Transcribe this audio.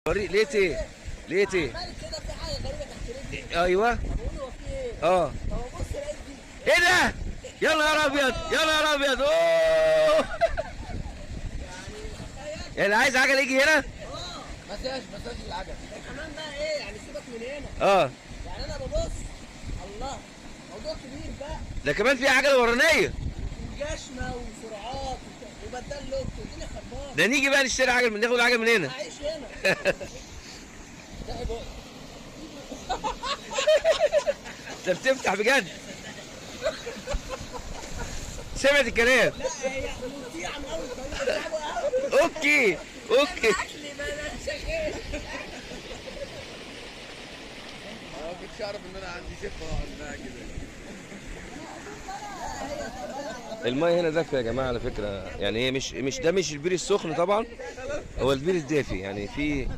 وري لقيت ايه؟ لقيت ايه؟ عمال كده في حاجة غريبة تحت رجلي. ايوه. بقول هو في ايه؟ اه. طب ابص لقيت دي. ايه ده؟ يا نهار ابيض، يا نهار ابيض، اوه. يعني اللي عايز عجله يجي هنا؟ اه. مساج، مساج العجل. ده كمان بقى ايه يعني، سيبك من هنا. اه. يعني انا ببص، الله، موضوع كبير بقى. ده كمان في عجله ورانيه. وجشمه وسرعات وبدل لوك والدنيا خربانة. ده نيجي بقى نشتري عجل، ناخد عجل من هنا. هعيش هنا. انت بتفتح بجد؟ سمعت الكلام. لا هي مطيعة من اول طريقه، صعبة قوي. okay okay. اكل ما انا شغال. انا ما كنتش اعرف ان انا عندي شفه انها كده. المايه هنا دافيه يا جماعة على فكرة، يعني هي مش ده مش البير السخن طبعا، هو البير الدافي يعني. في